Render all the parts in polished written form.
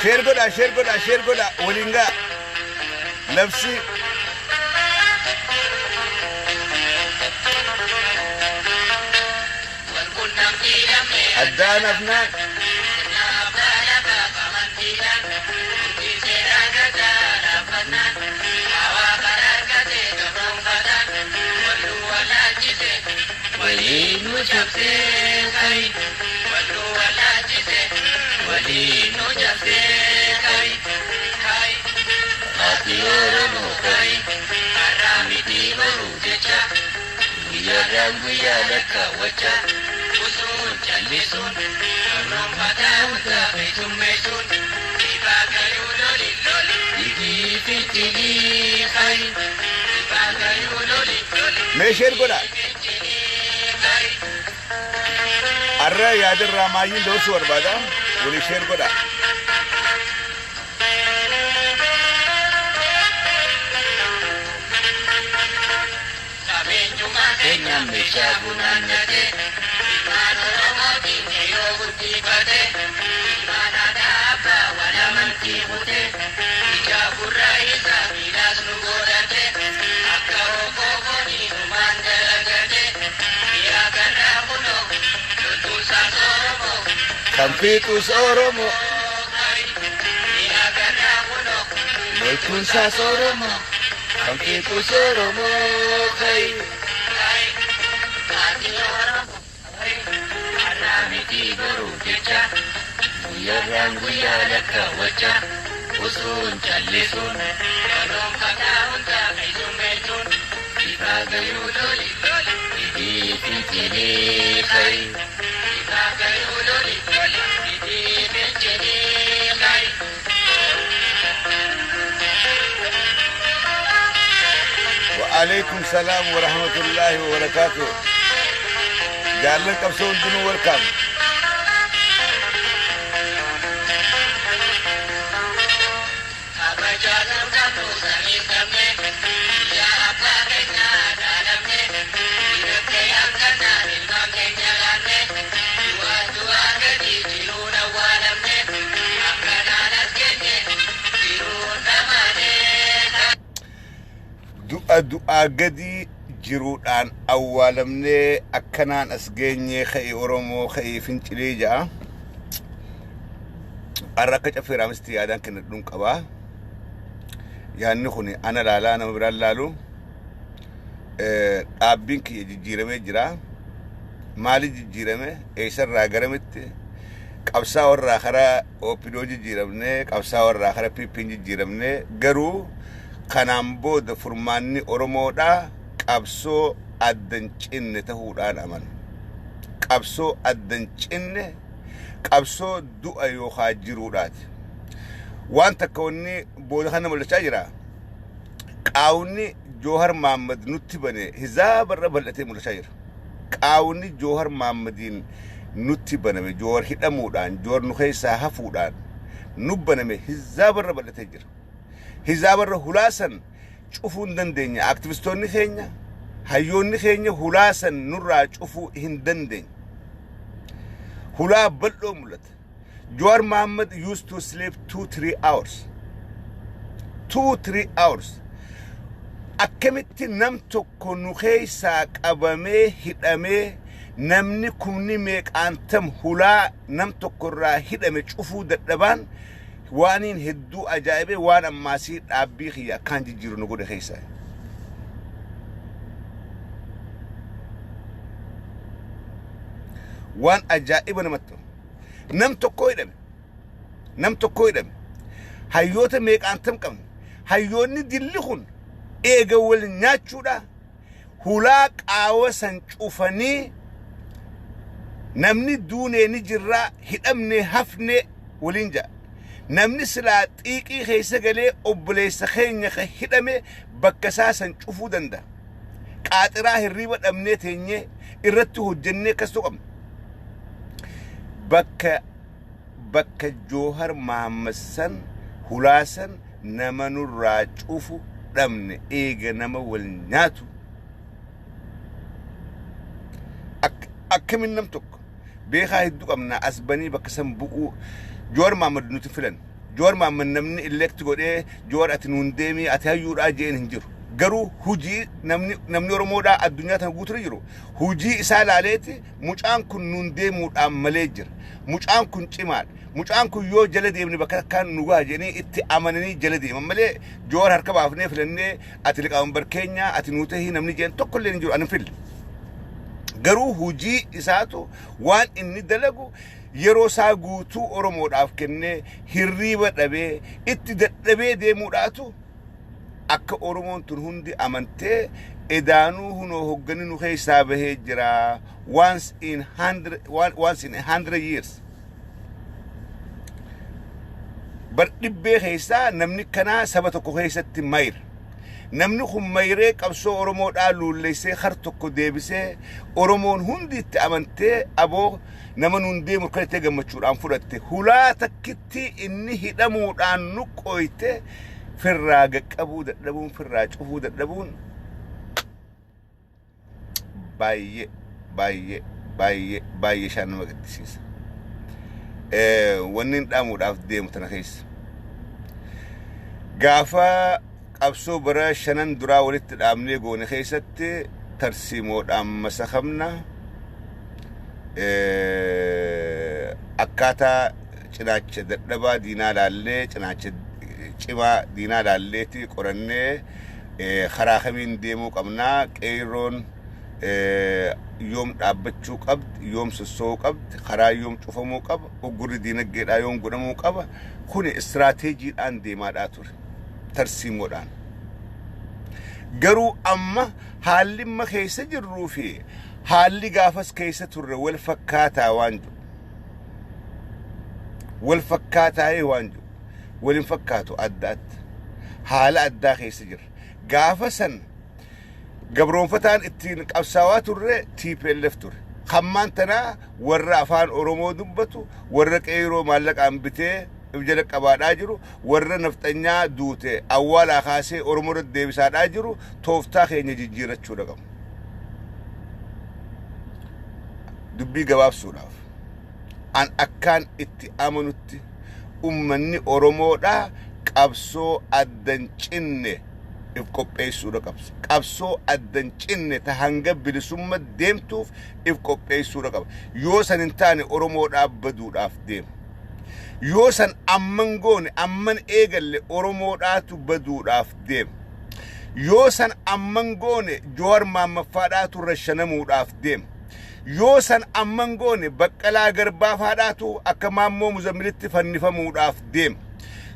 Share godhaa, share godhaa, share godhaa, waliin ga'a. Labsii. Addaan hafnaan. Waliin nu cabsee kai, wal nu wallaalchise, waliin nu cabsee kai, kai. Haati Oromoo kai, har'aa miti boru jecha, guyyaarraan guyyaa lakkaawwacha, usuun callisuun, gabromfataa hundaa keessummeessuun, ifaa gayuu loli loli, ifii fincilii kai, ifaa gayuu loli loli. Mee share godhaa. Fincilii kai. Arra yaadarraa maayyiin dabarsuu barbaada. Walii share godhaa. Qabeenyummaa keenyaan meeshaa gunaannate, ilmaan Oromootiin qeyyoo guddifate, ilmaan aadaa abbaa wal amantii kute, ija gurra isaa miilaas nu godhate, akka rooboo foonii numaan dalagate, mi'a garraa kunoo loltuunsaas Oromoo. Kan fiixus Oromoo. Mi'a garraa kunoo Loltuunsaas Oromoo. Kan fiixus Oromoo kai. Haati Oromoo har'aa miti boru jecha, guyyaarraan guyyaa lakkaawwacha, usuun callisuun, gabromfataa hundaa keessummeessuun, ifaa gayuu loli loli, ifii fincilee kai, ifaa gayuu loli loli, ifii fincilee kai. Wa alaikum salaam wa rahmatullahi wa barakaatuh. Jaallan qabsoo hundinuu welcome. Kabajaa qabnu samii qabne, biyya abbaa keenyaa dhaalamne, dinagdee hanqannaan ilmaan keenya laanne, du'aa du'aa gadi jiruun awwaalamne, akkanaan as geenye jiruun dhamaane. Du'a du'aa gadi jiruudhaan awwaalamnee akkanaan as geenyee, ka'ii Oromoo, ka'ii fincilii ja'a. Har'a akka caffeeraamisti yaadaan kennadhuun qabaa. Yaadni kun ana laalaa, nama biraan laalu. Dhaabbiin kiyya jijjiiramee jira. Maali jijjiirame? Eessarraa garamitti? Qabsaa warraa karaa OPDO jijjiiramnee, qabsaa warraa karaa PP'n jijjiiramnee, garuu kanaan booda furmaanni Oromoodhaa qabsoo addan cinne ta'uudhaan amana. Qabsoo addan cinne, qabsoo du'a yookaan jiruudhaati. Waan takka wanni booda kana mul'achaa jira. Qaawni Joohar Maammad nutti bane hizaabarra bal'atee mul'achaa jira. Qaawni Joohar Maammadiin nutti baname, Joohar hidhamuudhaan, Joohar nu keessaa hafuudhaan nu baname hizaabarra bal'atee jira. Hizaabarra hulaasan cufuu hin dandeenya. Aktivistoonni keenya, hayyoonni keenya hulaasan nurraa cufuu hin dandeenye. Hulaa bal'oo mul'ata. Jawar Mohammed used to sleep 2, 3 hours. 2, 3 hours. Akkamitti nam tokko nu keessaa qabamee hidhamee, namni kumni meeqaantam hulaa nam tokko irraa hidhame cufuu dadhabaan, waaniin hedduu ajaa'ibee, waan ammaasii dhaabbii kiyya akkaan jijjiiru nu godhe keessaa. Waan ajaa'iba namatti ta'u. Nam tokko hidhame. Nam tokko hidhame. Hayyoota meeqaantam qabna. Hayyoonni dilli kun eega wal nyaachuudha. Hulaa qaawa san cufanii, namni duunee ni jirraa, hidhamne hafne waliin ja'a. Namni silaa xiiqii keessa galee obboleessa keenya ka hidhame bakka isaa san cufuu danda'a. Qaaxiraa hirriiba dhabnee teenyee irratti hojjennee akkas ta'uu qabna. Bakka Joohar Mahammad san hulaasan nama nurraa cufu dhabne, eega nama wal nyaatu akkamin nam tokko beekaa hedduu qabna as banii bakka san bu'uu? Joowar Mahammad nuti filan. Joowar Mahammad namni elect godhee, "Joowar, ati nuun deemii, ati hayyuudhaa" jeen hin jiru. Garuu hujii namni Oromoodhaa addunyaa tana guutuu jiru hujii isaa laaleeti, mucaan kun nuun deemuudhaan malee jira. Mucaan kun cimaadha. Mucaan kun yoo jala deemne bakka takkaan nu gaha jedhanii itti amananii jala deeman malee, Joowar harka baafnee filannee, "Ati liqaambar keenya, ati nuu tahii" namni jeen tokko illee hin jiru, ani hin fille. Garuu hujii isaatu, waan inni dalagu, yeroo isaa guutuu Oromoodhaaf kennee, hirriiba dhabee itti dadhabee deemuudhaatu akka Oromoon tun hundi amantee, edaanuu hunoo hoggani nu keessaa bahee jira once in 100 years. Bar dhibbee keessaa namni kanaa saba tokko keessatti mayra. Namni kun mayree qabsoo Oromoodhaa luulleessee har tokko deebisee, Oromoon hundi itti amantee, aboo nama nuun deemu kan itti gammachuudhaan fudhatte. Hulaa takkitti inni hidhamuudhaan nu qoyte firraa gaqqabuu dadhabuun, firraa cufuu dadhabuun baay'ee baay'ee baay'ee baay'ee isaan nama gaddisiisa. Wanni hin dhaamuudhaaf deemu tana keessa. Gaafa qabsoo bara shanan duraa walitti dhaabnee goone keessatti tarsiimoodhaan masakamna, akkaataa cinaacha dadhabaa diinaa laallee, cinaacha cimaa diinaa laalleeti qorannee, karaa kamiin deemuu qabnaa, qeerroon yoom dhaabbachuu qabdi, yoom sossoo'uu qabdi, karaa yoom cufamuu qaba, uggurri diinagdeedhaa yoom godhamuu qaba, kuni istiraateejiidhaan deemaadhaa ture, tarsiimoodhaan. Garuu amma haalli amma keessa jirruu fi haalli gaafas keessa turre wal fakkaataa waan jiru. Wal fakkaataa'ee waan jiru. Wal hin fakkaatu, adda adda. Haala addaa keessa jirra. Gaafa san gabroonfataan ittiin qabsaawaa turre TPLF ture. Hammaan tanaa warra afaan Oromoo dubbatu, warra qeeroo maallaqaan bitee jala qabaadhaa jiru, warra nafxanyaa duute awwaalaa kaasee Oromoo irratti deebisaadhaa jiru, tooftaa keenya jijjiirrachuudha qabu. Dubbii gabaabsuudhaaf, an akkaan itti amanutti, ummanni Oromoodhaa qabsoo addan cinne if qopheessuudha qabsa. Qabsoo addan cinne ta hanga bilisumma deemtuuf if qopheessuudha qaba. Yoo san hin taane Oromoodhaaf baduudhaaf deema. Yoo san amman goone, amman eegalle, Oromoodhaatu baduudhaaf deema. Yoo san amman goone Joowar Maammaffaadhaatu rashanamuudhaaf deema. Yoo san amman goone Baqqalaa Garbaafaadhaatu akka Maammoo Muzammilitti fannifamuudhaaf deema.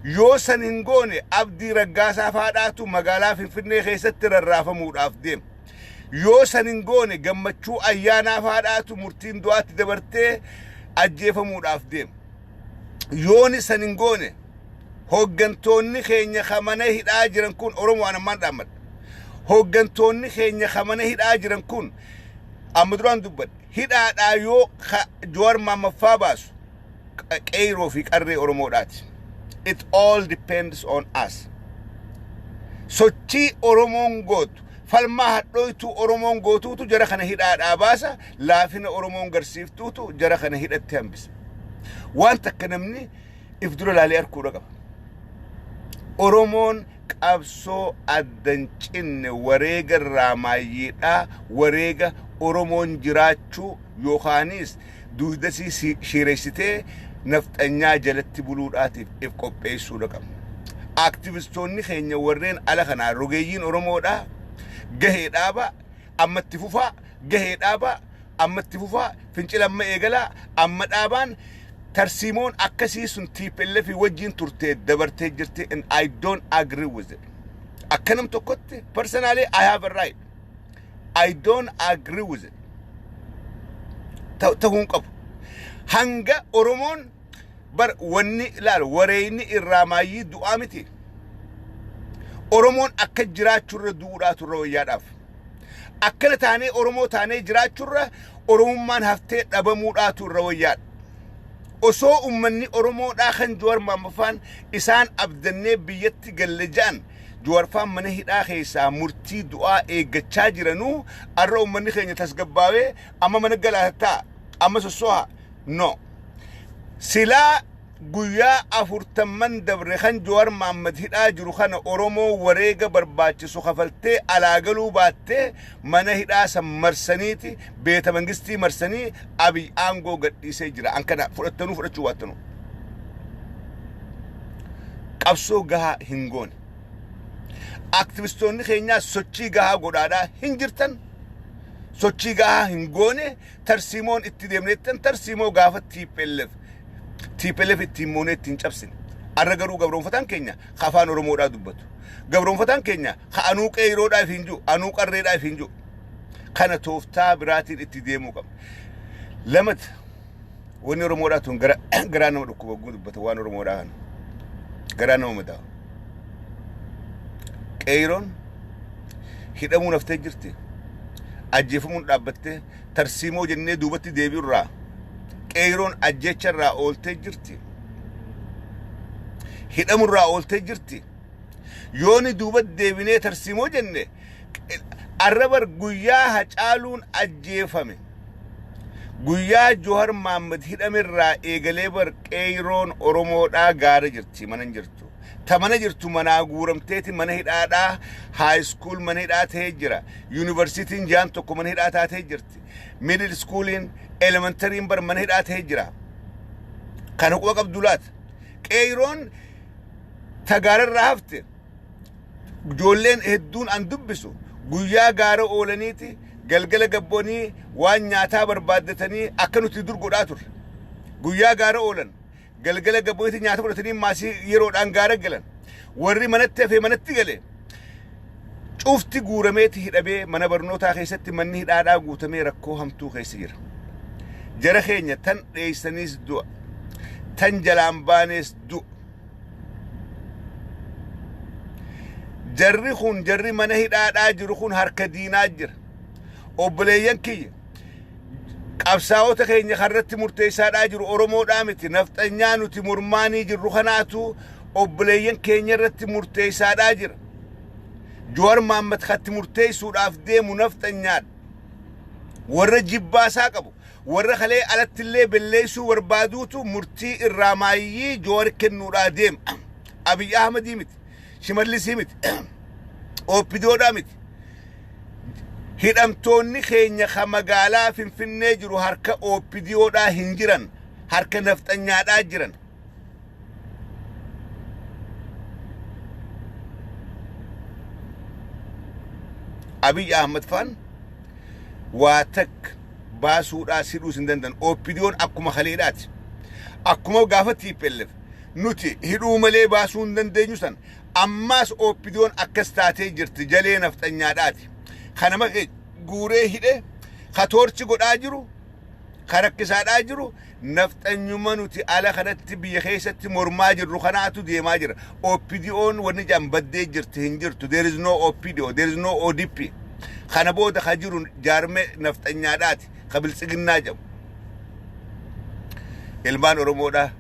Yoo san hin goone Abdii Raggaasaa faadhaatu magaalaa Finfinnee keessatti rarraafamuudhaaf deema. Yoo san hin goone Gammachuu Ayyaanaa faadhaatu murtiin du'aatti dabartee ajjeefamuudhaaf deema. Yooni san hin goone hooggantoonni keenya ka mana hidhaa jiran kun, Oromoo an ammaan dhaammadha. Hooggantoonni keenya ka mana hidhaa jiran kun, amma duraan dubbadhe, hidhaadhaa yoo Joowar Maammaffaa baasu qeyroo fi qarree Oromoodhaati. It all depends on us. Sochii Oromoon gootu, falmaa hadhooytuu Oromoon gootuutu jara kana hidhaadhaa baasa, laafina Oromoon garsiiftuutu jara kana hidhatti hambisa. Waan takka namni if dura laalee arguudha qaba. Oromoon qabsoo addan cinne, wareega irraa maayyiidhaa, wareega Oromoon jiraachuu yookaanis duudasii shiireessitee nafxanyaa jalatti buluudhaatiif if qopheessuudha qabna. Aktivistoonni keenya warreen ala kanaa, rogeeyyiin Oromoodhaa, gahee dhaabaa ammatti fufaa, gahee dhaabaa ammatti fufaa, fincila amma eegalaa, amma dhaabaan. Tarsiimoon akkasii sun TPLF wajjin turtee dabartee jirti and I don't agree with it. Akka nam tokkotti, personally I have a right. I don't agree with it. Ta'uu hin qabu. Hanga Oromoon bar wanni ilaal wareeyni irraa maayyii du'aa miti. Oromoon akka jiraachuurra du'uudhaatu irra wayyaadhaaf. Akkana taanee Oromoo taanee jiraachuurra Oromummaan haftee dhabamuudhaatu irra wayyaadha. Osoo ummanni Oromoodhaa kan Joowar Maammaffaan isaan abdannee biyyatti galle ja'an, Jowarfaan mana hidhaa keessaa murtii du'aa eeggachaa jiranuu, arra ummanni keenya tasgabbaawee amma mana galaataa amma sossooha no silaa. Guyyaa 40n dabre kan Jawaar Mahaammad hidhaa jiru kana Oromoo wareega barbaachisu kafaltee alaa galuu baattee, mana hidhaa san marsaniiti, beeta mangistii marsanii, Abiy aangoo gadhiisee jira. An kana fudhattanuu fudhachuu baattanuu. Qabsoo gahaa hin goone. Aktivistoonni keenyaa sochii gahaa godhaadhaa hin jirtan. Sochii gahaa hin goone. Tarsiimoon itti deemneettan tarsiimoo gaafa TPLF ittiin moonee ittiin cabsine. Arra garuu gabroonfataan keenya ka afaan Oromoodhaa dubbatu. Gabroonfataan keenya ka anuu qeeyroodhaa hin jiru, anuu qarreedhaa hin jiru. Kana tooftaa biraatiin itti deemuu qabna. Lamata, wanni Oromoodhaa tun garaa nama dhukkuba dubbata waan Oromoodhaa kana. Garaa nama madaawa. Qeeyroon hidhamuun haftee jirti. Ajjeefamuun dhaabbattee tarsiimoo jennee duubatti deebi'urraa qeeyroon ajjeecharraa ooltee jirti. Hidhamurraa ooltee jirti. Yooni duubatti deebinee tarsiimoo jenne, arrabar guyyaa Hacaaluun ajjeefame, guyyaa Johar Maammad hidhamerraa eegalee bar qeeyroon Oromoodhaa gaara jirti, mana hin jirtu. Ta mana jirtu manaa guuramteeti mana hidhaadhaa. High school mana hidhaa ta'ee jira. Yuunivarsiitiin jaan tokko mana hidhaa taatee jirti. Middle schooliin, elementaryin bar mana hidhaa ta'ee jira. Kana quba qabdu laata? Qeeyroon ta gaararraa hafte, ijoolleen hedduun an dubbisu, guyyaa gaara oolaniiti galgala gabboonii waan nyaataa barbaaddatanii, akka nuti dur godhaa turre. Guyyaa gaara oolan, galgala gabbooniiti nyaata fudhatanii maasii yeroodhaan gaara galan. Warri manatti hafee manatti gale. Cufti guurameeti hidhamee mana barnootaa keessatti manni hidhaadhaa guutamee rakkoo hamtuu keessa jira. Jara keenya, tan dheeysaniis du'a. Tan jalaan baanees du'a. Jarri kun, jarri mana hidhaadhaa jiru kun, harka diinaa jira. Obboleeyyan kiyya, qabsaa'ota keenya karratti murteessaadhaa jiru Oromoodhaa miti. Nafxanyaa nuti mormaanii jirru kanaatu obboleeyyan keenya irratti murteessaadhaa jira. Joowar Mahammad katti murteessuudhaaf deemu nafxanyaadha. Warra jibbaasaa qabu, warra kalee alattillee belleessuu barbaaduutu murtii irraa maayyii Joowar kennuudhaa deema. Abiy Ahmadii miti, Shimallisii miti, OPDOdhaa miti. Hidhamtoonni keenya ka magaalaa Finfinnee jiru harka OPDOdhaa hin jiran, harka nafxanyaadhaa jiran. Abiy Ahmad faan waa takka baasuudhaa sidhuus hin danda'an. OPDOn akkuma kaleedhaati. Akkuma gaafa TPLF nuti hidhuu malee baasuu hin dandeenyu san, ammaas OPDOn akkas taatee jirti, jalee nafxanyaadhaati. Kanama guuree hidhe ka toorchi godhaa jiru, ka rakkisaadhaa jiru, nafxanyuma nuti ala kanatti biyya keessatti mormaa jirru kanaatu deemaa jira. OPDOn wanni jedhan baddee jirti, hin jirtu. There is no OPDO, there is no ODP. Kana booda ka jiru jaarme nafxanyaadhaati, ka biltsiginnaa jedhamu. Ilmaan Oromoodhaa,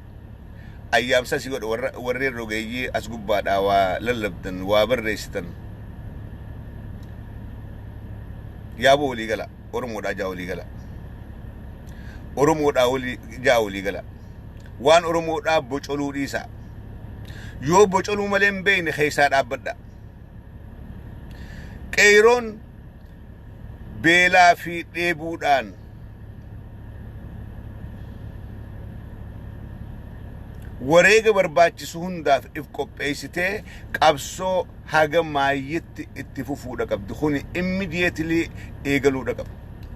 ayyaamsa si godha, warra warreen rogeeyyii as gubbaadhaa waa lallabdan, waa barreessitan. Yaaboo walii gala, Oromoodhaa jaa walii gala. Oromoodhaa walii jaa walii gala. Waan Oromoodhaa bocoluu dhiisaa. Yoo bocoluu malee hin beekne, keessaa dhaabbadha. Qeeyroon beelaa fi dheebuudhaan wareega barbaachisu hundaaf if qopheessitee qabsoo haga maayyitti itti fufuudha qabdi. Kuni immediately eegaluudha qaba.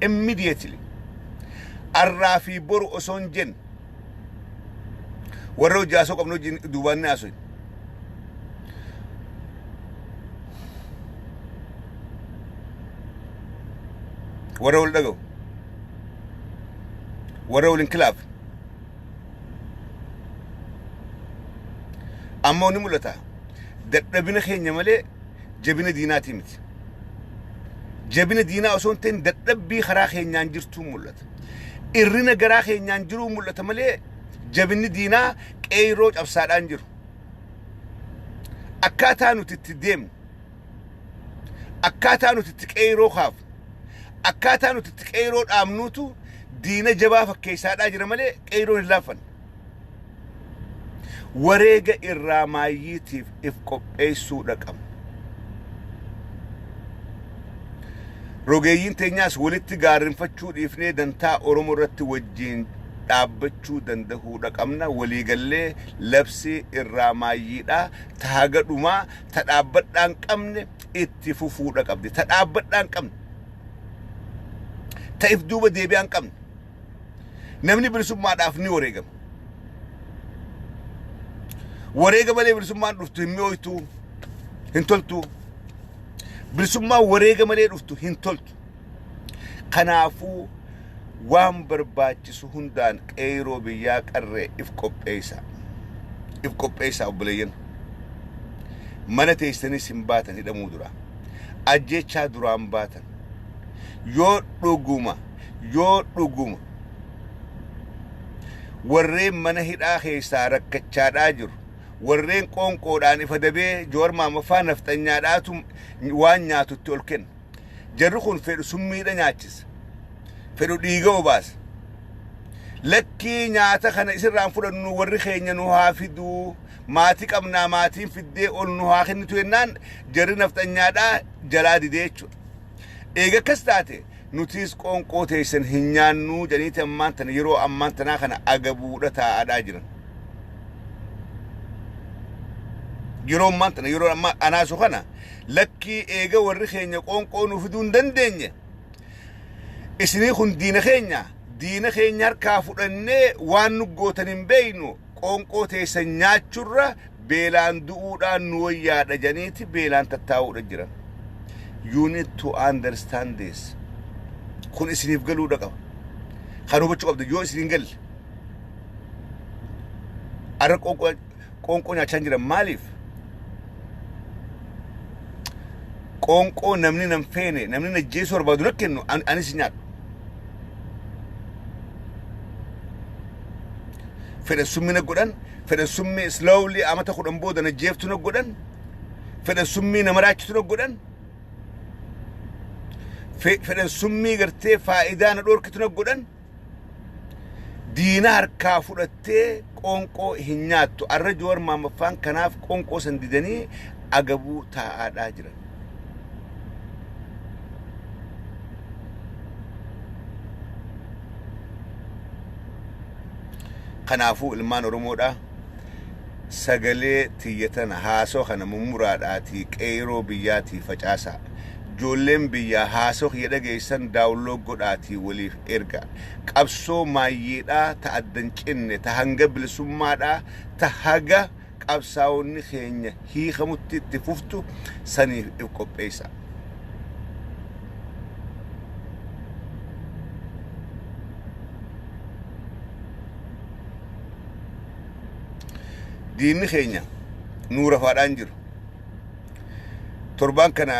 Immediately. Arraa fi boru osoo hin jenne, warra hojii haasoo qabnu wajjin duubaan ni haasofne. Warra wal dhaga'u. Warra wal hin kilaafne. Ammoo ni mul'ata. Dadhabina keenya malee jabina diinaatii miti. Jabina diinaa osoo hin ta'in, dadhabbii karaa keenyaan jirtuu mul'ata. Irrina garaa keenyaan jiruu mul'ata malee jabinni diinaa qeeyroo cabsaadhaan jiru. Akkaataa nuti itti deemnu, akkaataa nuti itti qeeyroo kaafnu, akkaataa nuti itti qeeyroo dhaabnuutu diina jabaa fakkeessaadhaa jira malee qeeyroon hin laaffanne. Wareega irraa maayyiitiif if qopheessuudha qabna. Rogeeyyiin teenyaas walitti gaarrinfachuu dhiifnee dantaa Oromoo irratti wajjiin dhaabbachuu dandahuudha qabna. Waliigallee labsii irraa maayyiidha. Ta haga dhumaa ta dhaabbadhaan qabne itti fufuudha qabdi. Ta dhaabbadhaan qabne. Ta if duuba deebi'aan qabne. Namni bilisummaadhaaf ni wareegama. Wareega malee bilisummaan dhuftu hin mi'ooytu, hin toltu. Bilisummaan wareega malee dhuftu hin toltu. Kanaafuu waan barbaachisu hundaan qeeroo biyyaa qarree if qopheessaa. If qopheessaa obboleeyyan. Mana teessanis hin baatan hidhamuu dura. Ajjechaa duraan baatan. Yoo dhuguma yoo dhuguma warreen mana hidhaa keessaa rakkachaadhaa jiru, warreen qoonqoodhaan ifa dabee Joowar Maammaffaa nafxanyaadhaatu waan nyaatutti ol kenna. Jarri kun fedhu summiidha nyaachisa. Fedhu dhiiga obaasa. Lakkii, nyaata kana isirraan fudhannu, warri keenya nu haa fiduu, maatii qabnaa, maatiin fiddee ol nu haa kennitu jennaan jarri nafxanyaadhaa jalaa didee jechuudha. Eega akkas taate nutis qoonqoo teessan hin nyaannuu jedhaniiti ammaan tana yeroo ammaan tanaa kana agabuudha taa'aadhaa jiran. Yeroo ammaan tana, yeroo ammaa anaasu kana, lakkii, eega warri keenya qoonqoo nu fiduu hin dandeenye, isinii kun diina keenya, diina keenya harkaa fudhannee waan nu gootan hin beeknu, qoonqoo teessan nyaachurra beelaan du'uudhaan nu wayyaadha jedhaniiti beelaan tattaa'uudha jiran. You need to understand this. Kun isiniif galuudha qaba. Kan hubachuu qabda yoo isin hin galle. Arra qoonqoo nyaachaa hin jiran maaliif? Qoonqoo namni nan feene, namni na jeesuu barbaadu na kennu, anis hin nyaadhu. Fedhan summii na godhan, fedhan summii slowly amata 10 booda na jeeftu na godhan, fedhan summii nama raachitu na godhan, fedhan summii gartee faayidaa na dhorkitu na godhan. Diina harkaa fudhattee qoonqoo hin nyaattu. Arra Joowar Maammaffaan kanaaf qoonqoo san didanii agabuu taa'aadhaa jiran. Kanaafuu ilmaan Oromoodhaa, sagalee tiyya tana, haasoo kana mummuraadhaatii qeeroo biyyaatii facaasaa. Ijoolleen biyyaa haasoo kiyya dhageessan download godhaatii waliif erga. Qabsoo maayyeedhaa ta addan cinne, ta hanga bilisummaadhaa, ta haga qabsaa'onni keenya hiikamutti itti fuftu saniif if qopheessaa. Diinni keenya nuu rafaadhaan jiru. Torbaan kana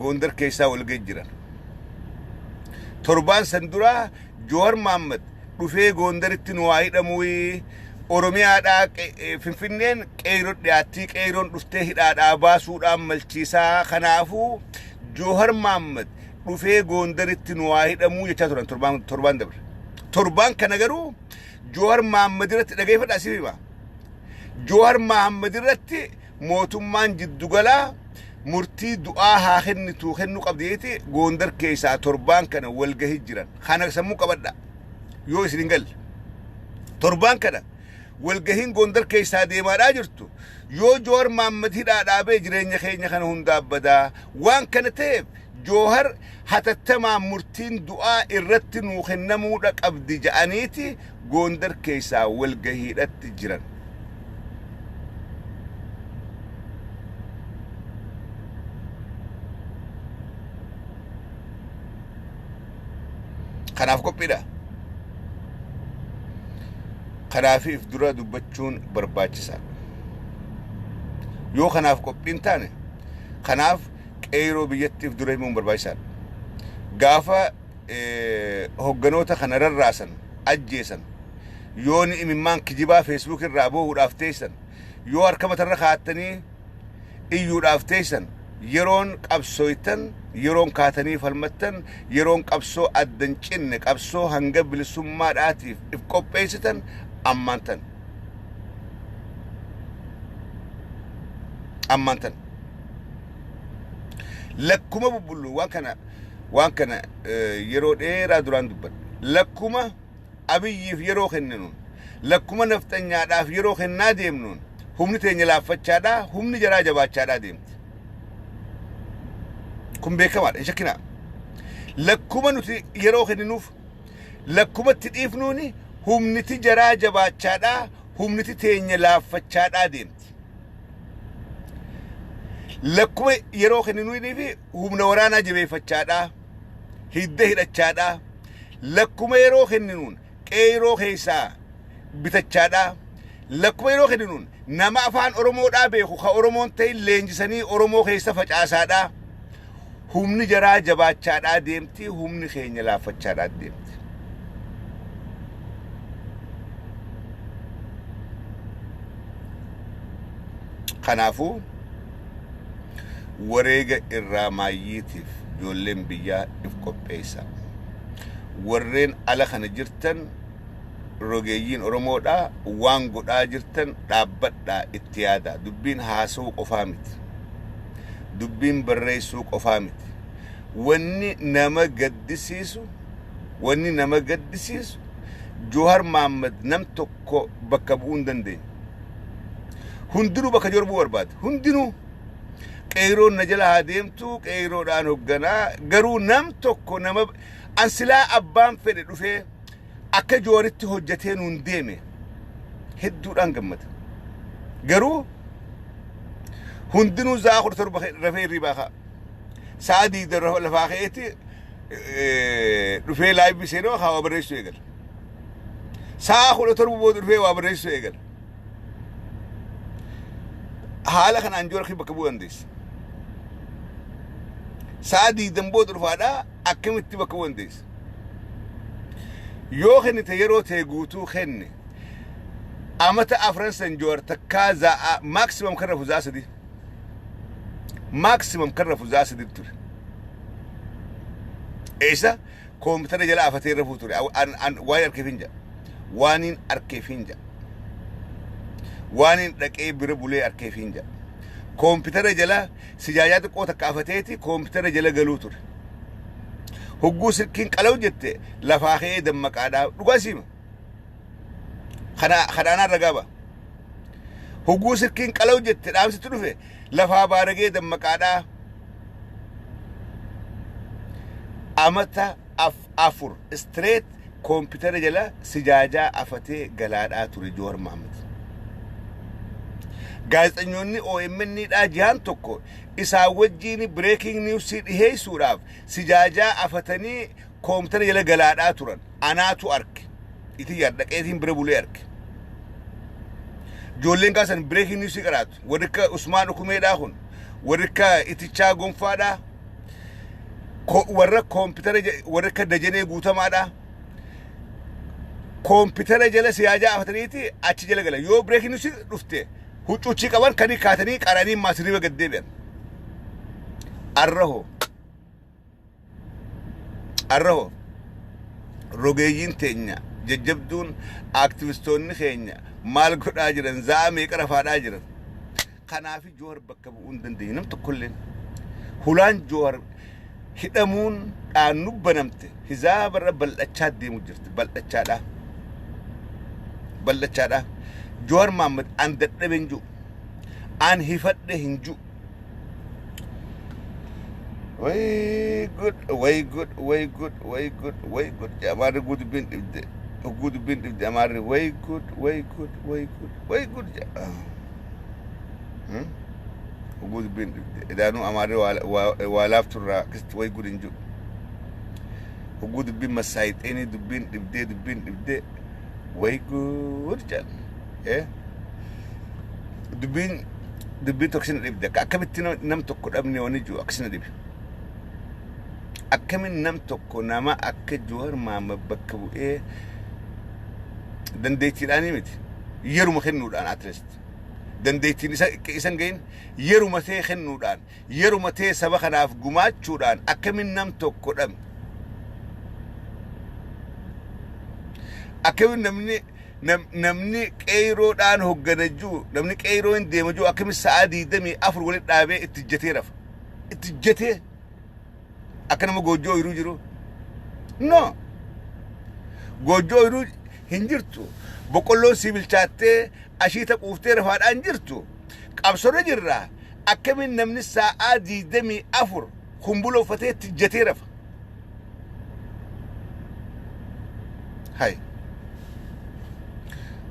Gondar keessaa wal ga'e jiran. Torbaan san duraa Joowar Mahaammad dhufee Gondaritti nu haa hidhamuu, Oromiyaadhaa Finfinneen qeeroo dhiyaattii, qeeroon dhuftee hidhaadhaa baasuudhaan malchiisaa, kanaafuu Joowar Mahaammad dhufee Gondaritti nu haa hidhamuu jechaa turan torbaan dabre. Torbaan kana garuu Joowar Mahaammad irratti, dhageeffadhaa siif hima. Joowar Mahaammad irratti mootummaan jiddugalaa murtii du'aa haa kennitu, kennuu qabdi jeeti Gondar keessaa torbaan kana walgahii jiran. Kana sammuu qabadha. Yoo isin hin galle. Torbaan kana walgahiin Gondar keessaa deemaadhaa jirtu, yoo Joowar Mahaammad hidhaa dhaabee jireenya keenya kana hundaa badaa waan kana ta'eef Joohar hatattamaan murtiin du'aa irratti nuu kennamuudha qabdi ja'aniiti Gondar keessaa walgahiidhatti jiran. Kanaaf qophiidha. Kanaafiif dura dubbachuun barbaachisaadha. Yoo kanaaf qophiin taane, kanaaf qeeroo biyyattiif dura himuun barbaachisaadha. Gaafa hogganoota kana rarraasan, ajjeesan, yoo ni imimmaan kijibaa Facebook irraa boohuudhaaf teessan, yoo harka matarra kaa'attanii iyyuudhaaf teessan, yeroon qabsooytan, yeroon kaatanii falmattan, yeroon qabsoo addan cinne, qabsoo hanga bilisummaadhaatiif if qopheessitan ammaan tan. Ammaan tana. Lakkuma bubbullu waan kana yeroo dheeraa duraan dubbadhe. Lakkuma Abiyyiif yeroo kenninuun, lakkuma nafxanyaadhaaf yeroo kennaa deemnuun, humni teenya laaffachaadhaa, humni jaraa jabaachaadhaa deemti. Kun beekamaadha, hin shakkinaa. Lakkuma nuti yeroo kenninuuf, lakkuma itti dhiifnuuni, humniti jaraa jabaachaadhaa, humniti teenya laaffachaadhaa deemti. Lakkuma yeroo kenninuunii fi humna waraanaa jabeeffachaadhaa, hidda hidhachaadhaa, lakkuma yeroo kenninuun qeeroo keessaa bitachaadhaa, lakkuma yeroo kenninuun nama afaan Oromoodhaa beeku ka Oromoon ta'e leenjisanii Oromoo keessa facaasaadhaa, humni jaraa jabaachaadhaa deemti, humni keenya laaffachaadhaa deemti. Kanaafuu wareega irraa maayyiitiif ijoolleen biyyaa if qopheessa. Warreen ala kana jirtan, rogeeyyiin Oromoodhaa, waan godhaa jirtan dhaabbadhaa, itti yaadaa. Dubbiin haasa'uu qofaa miti. Dubbiin barreessuu qofaa miti. Wanni nama gaddisiisu, wanni nama gaddisiisu, Joohar Maammad nam tokko bakka bu'uu hin dandeenye. Hundinuu bakka Joowar bu'uu barbaade. Hundinuu qeeroon na jala haa deemtu, qeeroodhaan hoogganaa, garuu nam tokko nama an silaa abbaan fedhe dhufee akka Joowaritti hojjetee nuun deeme hedduudhaan gammada. Garuu hundinuu za'a 17 rafee hirribaa ka'a. Sa'a 20 lafaa ka'eeti dhufee live seenee haa waa barreessuu eegala. Sa'a 17 booda dhufee waa barreessuu eegala. Haala kanaan Joowar bakka bu'uu dandeessa. Sa'a 20 booda dhufaadhaa akkamitti bakka bu'uu dandeessa? Yoo kennite yeroo ta'e guutuu kenne, amata afran san Joowar takkaa za'a maximum kan rafu za'a 3. Maximum kan rafu za'a 3 ture. Eessa koompitara jala afatee rafuu ture. Waan arkeef hin jedha. Waaniin arkeef hin jedha. Waaniin dhaqee bira bulee arkeef hin jedha. Koompitara jala sijaajaa xiqqoo takka afateeti koompitara jala galuu ture. Hogguu silkiin qalaw jette lafaa ka'ee dammaqaadhaa dhugaa siima. Kanaanaan ragaa ba'a. Hogguu silkiin qalaw jette dhaamsitti dhufe lafaa baaragee dammaqaadhaa. Amata 4 straight koompitara jala sijaajaa afatee galaadhaa ture Joowar Mahammad. Gaazexeessitoonni OMN dhaa jihan tokko isaan wajjiin breaking news dhiheessuudhaaf sijaajaa afatanii koompitara jala galaadhaa turan. Anaatu arke. Itti yaadda bira bulee arke. Ijoolleen kaasan breaking news qaraatu. Warri akka Usmaan Ukumeedhaa kun, warri akka Itichaa Gonfaadhaa, warra koompitara, warra akka Dajanee Guutamaadhaa. Koompitara jala sijaajaa afataniiti achi jala galan. Yoo breaking news dhufte huccuuchii qaban kan kaatanii qaranii maasiriiba gad deebi'an. Arraho. Arraho. Rogeeyyiin teenya jajjabduun, aaktivistoonni keenya maal godhaa jiran? Za'a meeqa rafaadhaa jiran? Kanaaf Joowar bakka bu'uu hin dandeenye nam tokkolleen. Hulaan Joowar hidhamuun dhaannu banamte hizaabarra bal'achaa deemu jirti, bal'achaadha. Bal'achaadha. Joowar Mahammad an dadhabe hin jiru. An hifadhe hin jiru. Way good, way good, way good, way good, way good. Amaarri guutuu dhibde. Hogguu dubbiin dhibde amaarri way good, way good, way good, way good jedha. Hogguu dubbiin dhibde. Idaanuu amaarri waa laafturraa akkasitti way good hin jiru. Hogguu dubbiin massaayixeenii dubbiin dhibdee dubbiin dhibdee way good jedha. Dubbiin tokko sina dhibde, akkamitti nam tokko dhabne wani jiru akkasina dhibe. Akkamin nam tokko nama akka Joowar Mahammad bakka bu'ee dandeettiidhaanii miti, yeruma kennuudhaan, at least dandeettiin isa isan gahin yeruma ta'e kennuudhaan, yeruma ta'e saba kanaaf gumaachuudhaan akkamin nam tokko dhabne? Akkamin namni Namni qeeroodhaan hoggana jiru, namni qeeroo hin deema jiru, akkamitti sa'aa 24 walitti dhaabee itti ijjatee rafa? Itti ijjatee akka nama goojjoo ooyiruu jiru. No, goojjoo ooyiruu hin jirtu. Boqqolloon si bilchaattee ashiita quuftee rafaadhaan jirtu. Qabsoorra jirra. Akkamiin namni sa'aa 24 kumbula uffatee itti ijjatee rafa? Hay,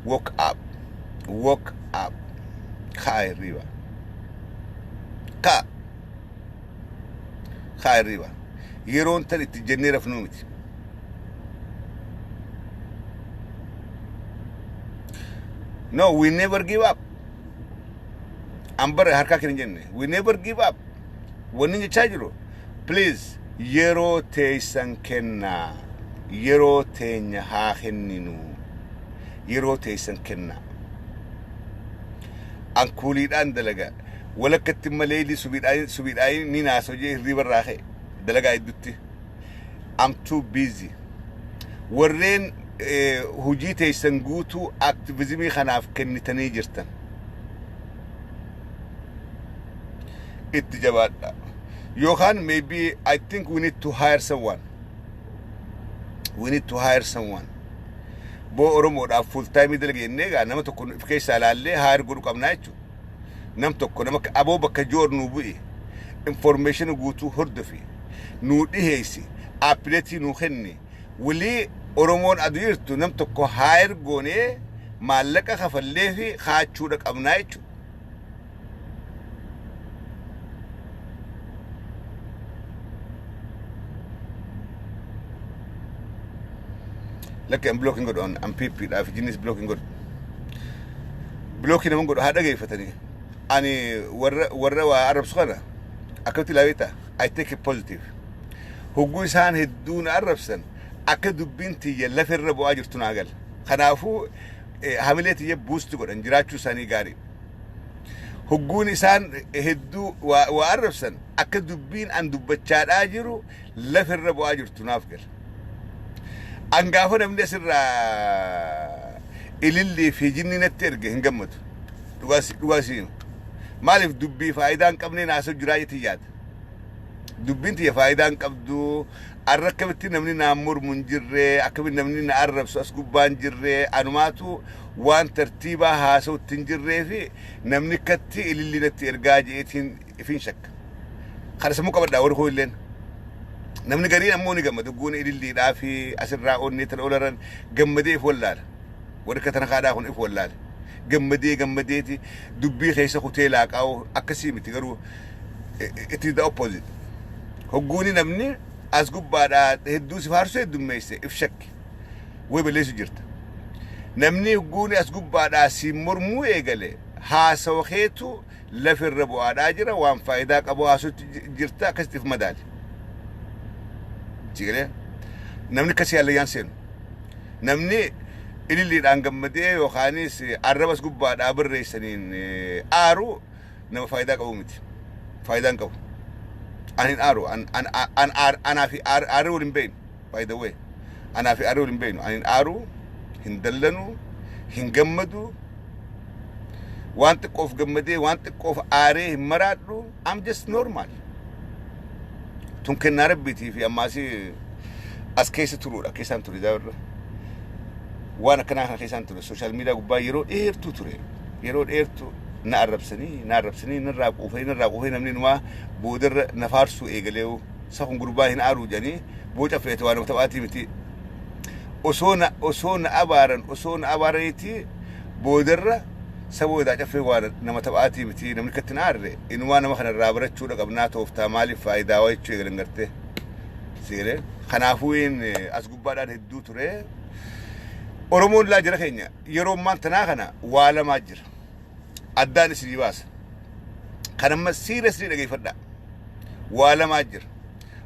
woke up, woke up. Kaa hirriba, kaa, kaa hirriba. Yeroon tan itti jennee rafnuu miti. No, we never give up. An bara harkaa keenya jenne, we never give up. Wanni jechaa jiru, please, yeroo teessan kennaa. Yeroo teenya haa kenninu. Yeroo teessan kennaa. An kuuliidhaan dalaga. Walakkatti malee subiidhaan ni naasoo jee hirriba irraa ka'e dalagaa hedduutti. I'm too busy. Warreen hojii teessan guutuu activismii kanaaf kennitanii jirtan, itti jabaadha. Yookaan maybe I think we need to hire someone. We need to hire someone. Boo Oromoodhaaf full time dalage jennee egaa nama tokko of keessaa ilaallee hire godhu qabnaa jechuudha. Nam tokko nama aboo bakka joor nuu bu'i. Information guutuu hordofi. Nuu dhiheessi. Updateii nuu kenni. Walii Oromoon adu jirtu nam tokko hire goonee maallaqa kafallee fi kaachuudha qabnaa jechuudha. Lakki, an blocking godhu. An PP dhaaf jinnis blocking godhu. Blockii nama godhu haa dhageeffatanii. Ani warra waa arrabsu kana akkamitti ilaalee? I take it positive. Hogguu isaan hedduu na arrabsan, akka dubbiin tiyya lafarra bu'aa jirtu naa gala. Kanaafuu hamilee tiyya boost godhan jiraachuu isaanii gaarii. Hogguun isaan hedduu waa arrabsan, akka dubbiin an dubbachaadhaa jiru lafarra bu'aa jirtu naaf gala. An gaafa namni asirraa ilillii fi jinni natti erge hin gammadu. Dhugaas. Maaliif? Dubbii faayidaa hin qabne naasoo jiraa jetti yaada. Dubbiin tiyya faayidaa hin qabdu. Arra akkamitti namni naan mormu hin jirre, akkamitti namni na arrabsu as gubbaa hin jirre, anumaatu waan tartiibaa haasa'utti hin jirree fi namni akkatti ilillii natti ergaa jeetiin ifin shakka. Kana sammuu qabadhaa warri koo illeen. Namni gariin ammoo ni gammada. Guun ililliidhaa fi asirraa onnee tana olaran gammadee if wallaala. Warri akka tana kaadhaa kun if wallaala. Gammadee gammadeeti dubbii keessa kutee laaqaa'u akkasii miti, garuu it is the opposite. Hogguuni namni as gubbaadhaa hedduu si faarsuu heddummeesse, if shakki. Way balleessu jirta. Namni hogguuni as gubbaadhaa si mormuu eegale, haasawa keetu lafirra bu'aadhaa jira, waan faayidaa qabu haasawutti jirta, akkasitti if madaali. Sigalee namni akkasii hallayyaan seenu. Namni ililliidhaan gammadee yookaanis arrabas gubbaadhaa barreessaniin aaru nama faayidaa qabu miti. Faayidaa hin qabu. Ani hin aaru. Anaa fi aarri wal hin beeknu. By the way. Anaa fi aarri wal hin beeknu. Ani hin aaru, hin dallanu, hin gammadu. Waan xiqqoof gammadee waan xiqqoof aaree hin maraadhu. I'm just normal. Tun kennaa Rabbiitii fi ammaasii as keessa turuudha. Keessaan ture jaarra. Waan akkanaa kana keessaan ture. Social media gubbaa yeroo dheertuu ture. Yeroo dheertuu na arrabsanii, na arrabsanii, narraa quufanii, narraa quufanii, namni numaa boodarra na faarsuu eegalee, sa kun gurbaa hin aaruu jedhanii booca feete waan nama taphaatii miti. Osoo na abaaran, osoo na abaaraniiti, boodarra saba wadaa caffee waan nama taphaatii miti, namni akkatti hin aarre, inumaa nama kanarraa barachuudha qabnaa, tooftaa maaliif faayidaa waa jechuu eegalan gartee. Sigalee kanaafuu as gubbaadhaan hedduu ture. Oromoon laa jira keenya, yeroo ammaan tanaa kana waa lamaa jira. Addaan isinii baasa. Kan amma seriously dhageeffadhaa. Waa lamaa jira.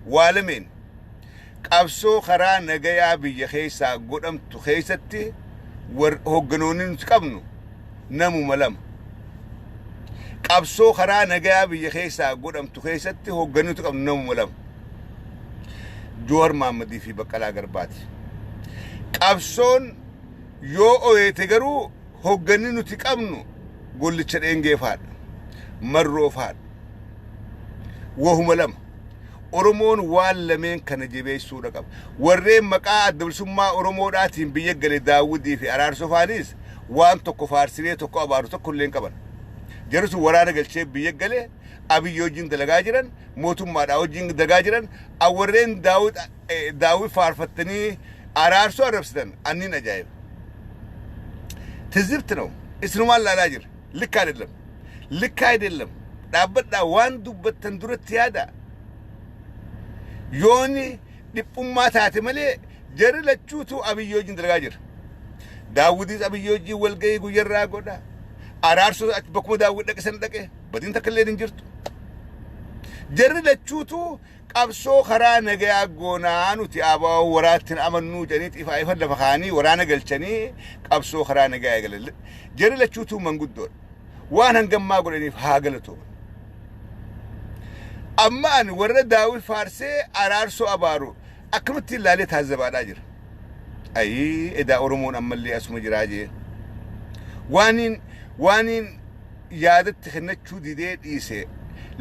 Waa lameen qabsoo karaa nagayaa biyya keessaa godhamtu keessatti hogganoonni nuti qabnu namuma lama. Qabsoo karaa nagayaa biyya keessaa godhamtu keessatti hogganoonni nuti qabnu namuma lama. Joowar Mahammadii fi Baqqalaa Garbaati. Qabsoon Yoo oyeete garuu hogganni nuti qabnu Gollicha Dheengee faadha. Marroo faadha. Wahuma lama. Oromoon waan lameen kana jabeessuudha qaba. Warreen maqaa Adda Bilisummaa Oromoodhaatiin biyya gale Daawudii fi Araarsoo faanis waan tokko faarsinee tokko abaaru tokko illee hin qaban. Jarri sun waraana galchee biyya gale, Abiyyi wajjin dalagaa jiran, mootummaadhaa wajjin dalagaa jiran, warreen Daawud Daawud faarfattanii Araarsoo arrabsitan anniin ajaa'iba. ትዝብት ነው. Isinumaan laalaa jira. ልክ አይደለም. ልክ አይደለም. Dhaabbadhaa, waan dubbattan duratti yaada. Yooni dhiphummaa taate malee jarri lachuutu Abiyyi wajjin dalagaa jira. Daawwitis Abiyyi wajjin walgahii guyyarraa godha. Araarsoo bakkuma Daawwit dhaqe san dhaqe, badiin takka illee hin jirtu. Jarri lachuutu qabsoo karaa nagayaa goonaa, nuti abaa waraatti hin amannuu jedhanii ifaa ifan lafa kaanii waraana galchanii qabsoo karaa nagayaa eegalan. Jarri lachuutu manguddoodha. Waan hangammaa godhaniif haa galatooman. Amma ani warra Daawit faarsee Araarsoo abaaru akkamitti ilaalee taazzabaadhaa jira. Ayii, edaa Oromoon ammallee asuma jiraa jee. Waaniin yaadatti kennachuu didee dhiise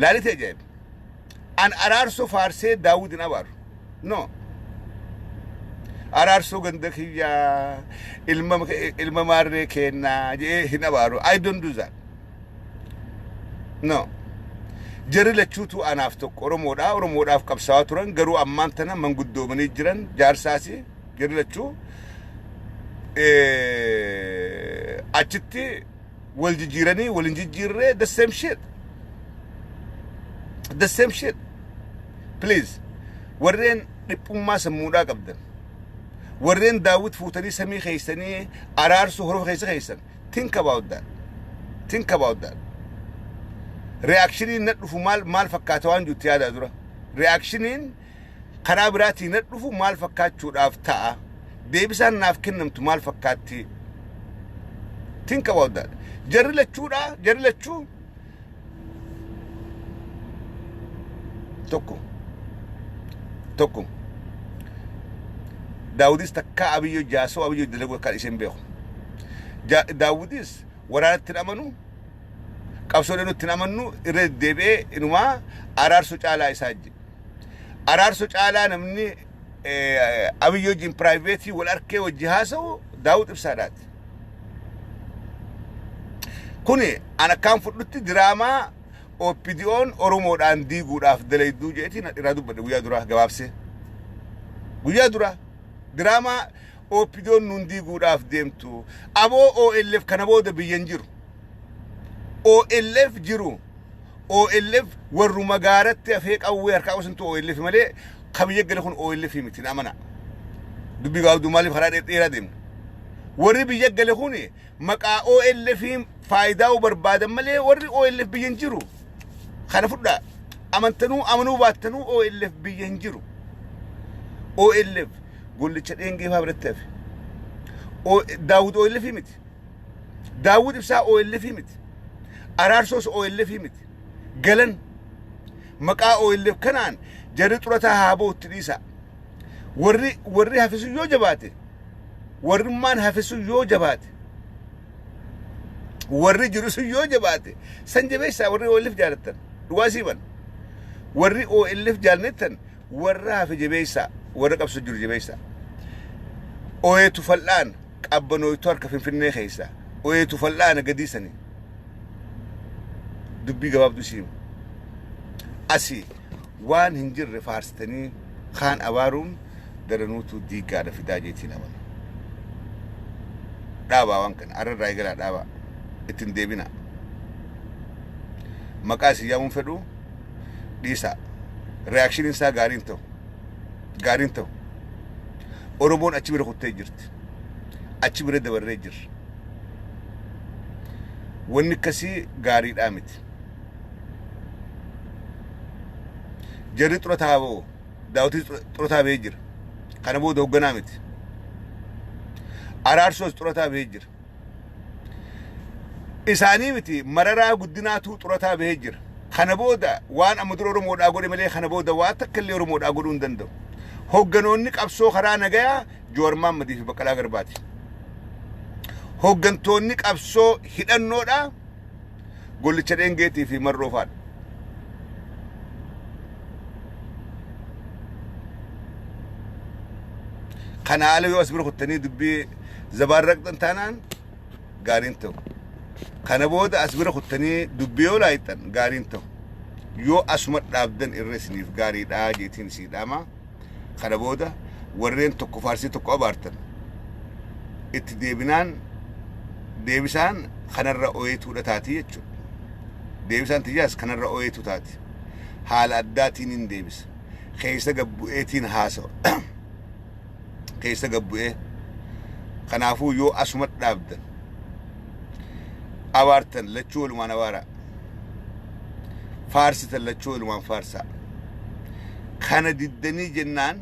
laalite ajaa'iba. An Araarsoo faarsee Daawud hin abaaru. No. Araarsoo ganda kiyyaa, ilma maarree kennaa jedhee hin abaaru. I don't do that. No. Jarri lachuutu anaaf tokko, Oromoodha. Oromoodhaaf qabsaa'aa turan, garuu ammaan tana manguddoomanii jiran, jaarsaasi jarri lachuu achitti wal jijjiiranii wal hin jijjiirree, the same shit. The same shit. Please, warreen dhiphummaa sammuudhaa qabdan, warreen Daawwit fuutanii samii keeysanii Araarsoo horofa keessa keessan, think about that. Think about that. Reactioniin na dhufu maal maal fakkaata waan juttu yaadaa dura. Reactioniin karaa biraatiin na dhufu maal fakkaachuudhaaf ta'a? Deebisaan naaf kennamtu maal fakkaatti? Think about that. Jarri lachuudha, jarri lachuu tokko. Tokko. Daawudis takkaa Abiyyoo jaasoo Abiyyoo dalaguu akka isheen beeku. Daawudis waraanatti hin amanu, qabsoo nutti hin amannu, irra deddeebi'ee inumaa Araarsoo caalaa isaa jedhe. Araarsoo caalaa namni Abiyyoo wajjin private wal arkee wajji haasa'u Daawud Ibsaadhaati. Kuni an akkaan fudhutti diraamaa OPDO'n Oromoodhaan diiguudhaaf dalayduu jedheetiin irraa dubbadhe guyyaa duraa gabaabsee. Guyyaa duraa diraamaa OPDO'n nuun diiguudhaaf deemtu. Aboo, OLF kana booda biyya hin jiru. OLF jiru. OLF warruma gaaratti hafee qawwee harkaa qabusantu OLF malee ka biyya gale kun OLF miti, hin amana. Dubbii gabaabduu, maaliif karaa dheeraa deemna? Warri biyya gale kun maqaa OLF faayidaa barbaadan malee warri OLF biyya hin jiru. Kana fudhaa. Amantanuu amanuu baattanuu OLF biyya hin jiru. OLF Gollicha Dheengee fa'aa biratti hafe. Daawud OLF miti. Daawud Ibsaa OLF miti. Araarsoos OLF miti. Galan maqaa OLF kanaan jarri xurataa haa ba'utti dhiisa. Warri hafisu yoo jabaate, warrummaan hafisu yoo jabaate, warri jiru sun yoo jabaate san jabeessaa. Warri OLF jaalattan dhugaa siiban, warri OLF jaallattan warra hafe jabeessaa, warra qabsu jiru jabeessaa. Oyeetu fal'aan qabbanooytu harka Finfinnee keessa oyeetu fal'aana gadiisanii dubbii gabaabduu siima. Asii waan hin jirre faarsitanii kaan abaaruun daranuutu diigaadha fidaa jeetiin amana. Dhaabaa waan kana arra irraa eegalaa, dhaabaa, ittiin deebina. Maqaa isin yaamuun fedhu dhiisaa. Reactioniin isaa gaariin ta'u. Gaariin ta'u. Oromoon achi bira kuttee jirti. Achi bira dabarree jirra. Wanni akkasii gaariidhaa miti. Jarri xurataa ba'u. Daawwitii xurataa ba'ee jira. Kana booda hoogganaa miti. Araarsoos xurataa ba'ee jira. Isaanii miti, Mararaa Guddinaatu xurataa ba'ee jira. Kana booda waan amma dura Oromoodhaa godhe malee kana booda waa takka illee Oromoodhaa godhuu hin danda'u. Hoogganoonni qabsoo karaa nagayaa Joowar Mahammadii fi Baqqalaa Garbaati. Hooggantoonni qabsoo hidhannoodha Gollicha Dheengeetii fi Marroo faadha. Kana haala yoo as bira kuttanii dubbii zabaarraqxan taanaan gaariin ta'u. Kana booda as bira kuttanii dubbii yoo laayixan gaariin ta'u. Yoo asuma dhaabdan irra isiniif gaariidha jeetiin isinii dhaama. Kana booda warreen tokko faarsii tokko abaartan itti deebinaan deebisaan kanarra oyeetuudha taati jechuudha. Deebisaan tiyyaas kanarra oyeetu taati. Haala addaatiin hin deebisa. Keessa gabbu'eetiin haasawa. Keessa gabbu'ee. Kanaafuu yoo asuma dhaabdan abaartan lachuu walumaan abaaraa. Faarsitan lachuu walumaan faarsaa. Kana diddanii jennaan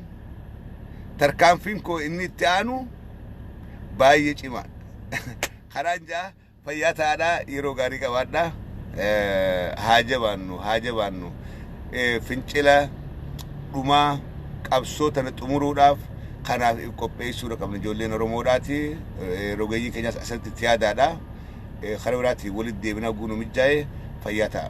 tarkaanfiin koo inni itti aanu baay'ee cimaa. Karaan ja'a fayyaa ta'aadhaa yeroo gaarii qabaadhaa. Haa jabaannu haa jabaannu fincila dhumaa qabsoo tana xumuruudhaaf kanaaf if qopheessuudha qabna ijoolleen Oromoodhaati. Rogeeyyii keenyaas asirratti itti yaadaadha. Karaa biraatiin walitti deebinaa guunu mijaa'e fayyaa ta'a.